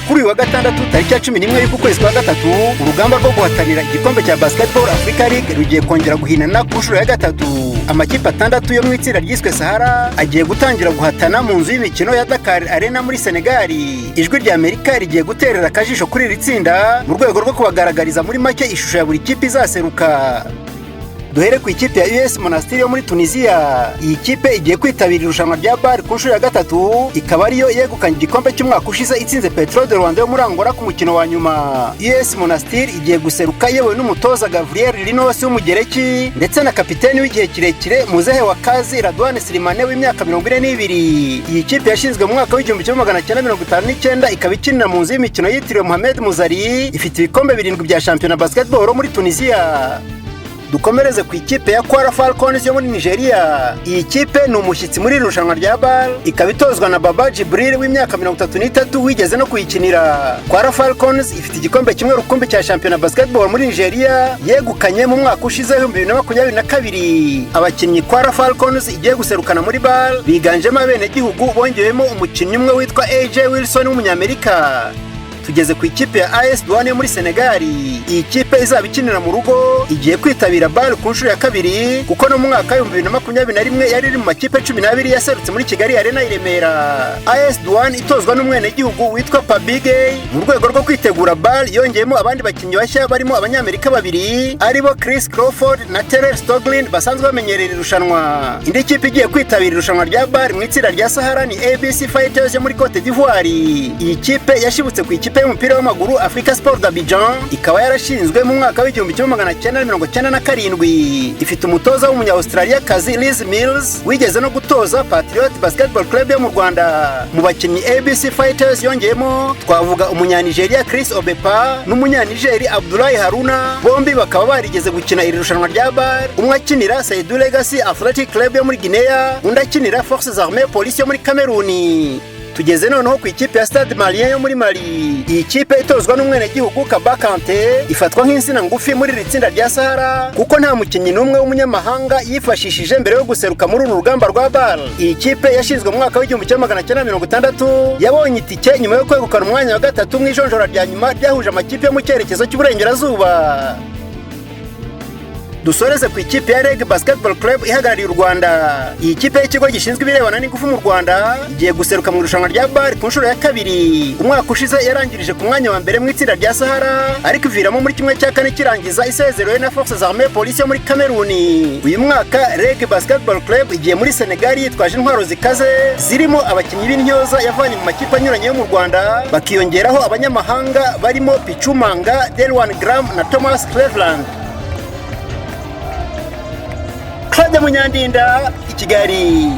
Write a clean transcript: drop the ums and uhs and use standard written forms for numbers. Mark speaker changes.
Speaker 1: Kuri uyu wa gatandatu, tariki ya 11 y'uku kwezi kwa gatatu, urugamba rwo guhatanira igikombe cya Basketball Africa League rugiye kongera guhinana ku nshuro ya gatatu. Amakipe atandatu yo mu itsinda ryiswe Sahara agiye gutangira guhatana mu nzu y'imikino ya Dakar Arena muri Senegal. Ijwi rya Amerika rigiye guterera akajisho kuri iri tsinda mu rwego rwo kubagaragariza muri make ishusho ya buri kipe izaseruka. Duhere ku ikipe ya US Monastir yo muri Tunisia. Iyi kipe igiye kwitabira irushanwa rya BAL ku nshuro ya gatatu, ikaba ariyo yegukanye igikombe cy'umwaka ushize itsinze Petro de Luanda yo muri Angola ku mukino wa nyuma. US Monastir igiye guseruka yewe n'umutoza Gabriel Linos w'Umugereki ndetse na kapiteni w'igihe kirekire, muzehe wa kazi, Radouane Slimane w'imyaka 42. Iyi kipe yashinzwe mu mwaka w'1959, ikaba ikinira mu nzu y'imikino yitiriwe Mohamed Muzari. Ifite ibikombe birindwi bya shampiyona basketball muri Tunisia. Dukomereze ku ikipe ya Kwara Falcons yo muri Nigeria. Iyi kipe ni umushyitsi muri iri rushanwa rya BAL, ikaba itozwa na Baba Jibril w'imyaka 33 wigeze no kuyikinira. Kwara Falcons ifite igikombe kimwe rukumbi cya shampiyona basketball muri Nigeria yegukanye mu mwaka ushize 2022. Abakinnyi Kwara Falcons igiye guserukana muri BAL biganjemo abenegihugu, bongewemo umukinnyi umwe witwa AJ Wilson w'Umunyamerika. Tugeze ku ikipe ya AS Douane yo muri Senegal. Iyi kipe izaba ikinira mu rugo igiye kwitabira BAL ku nshuro ya kabiri, kuko no mu mwaka w'2021 yari iri mu makipe 12 yaserutse muri Kigali Arena i Remera. AS Douane itozwa n'umwenegihugu witwa Pabigay. Mu rwego rwo kwitegura BAL yongeyemo abandi bakinnyi bashya barimo Abanyamerika babiri, aribo Chris Crawford na Terrell Stoglin, basanzwe bamenyerera irushanwa. Indi kipe igiye kwitabira irushanwa rya BAL mu itsinda rya Sahara ni ABC Fighters yo muri Cote d'Ivoire. Iyi kipe yashibutse ku ikipe y'umupira w'amaguru Africa Sport d'Abidjan, ikaba yarashinzwe mu mwaka w'1997. Ifite umutoza w'Umunya-Australia kazi Liz Mills, wigeze no gutoza Patriot Basketball Club yo mu Rwanda. Mu bakinnyi ABC Fighters yongeyemo twavuga Umunyanigeria Chris Obepa n'Umunyanigeri Abdoulaye Haruna, bombi bakaba barigeze gukina iri rushanwa rya BAL, umwe akinira Seydou Legacy Athletic Club yo muri Guinea, undi akinira Forces Armées Police yo muri Cameroon. Tugeze noneho ku ikipe ya Stade Malien yo muri Mali. Iyi kipe itozwa n'umwenegihugu Kaba Kante ifatwa nk'insina ngufi muri iri tsinda rya Sahara, kuko nta mukinnyi n'umwe w'umunyamahanga yifashishije mbere yo guseruka muri uru rugamba rwa BAL. Iyi kipe yashinzwe mu mwaka w'1960, yabonye itike nyuma yo kwegukana umwanya wa gatatu mu ijonjora rya nyuma ryahuje amakipe yo mu cyerekezo cy'uburengerazuba. Dusoreze ku ikipe ya REG Basketball Club ihagarariye u Rwanda. Iyi kipe y'ikigo gishinzwe ibirebana n'ingufu mu Rwanda igiye guseruka mu irushanwa rya BAL ku nshuro ya kabiri. Umwaka ushize yarangirije ku mwanya wa mbere mu itsinda rya Sahara, ariko iviramo muri 1/4 kirangiza isezerewe na Forces Armées Police yo muri Cameroon. Uyu mwaka REG Basketball Club igiye muri Senegal yitwaje intwaro zikaze, zirimo abakinnyi b'intyoza yavanye mu makipe anyuranye yo mu Rwanda, bakiyongeraho abanyamahanga barimo Pichumanga, Delwan Graham na Thomas Cleveland. Claude Munyandinda i Kigali.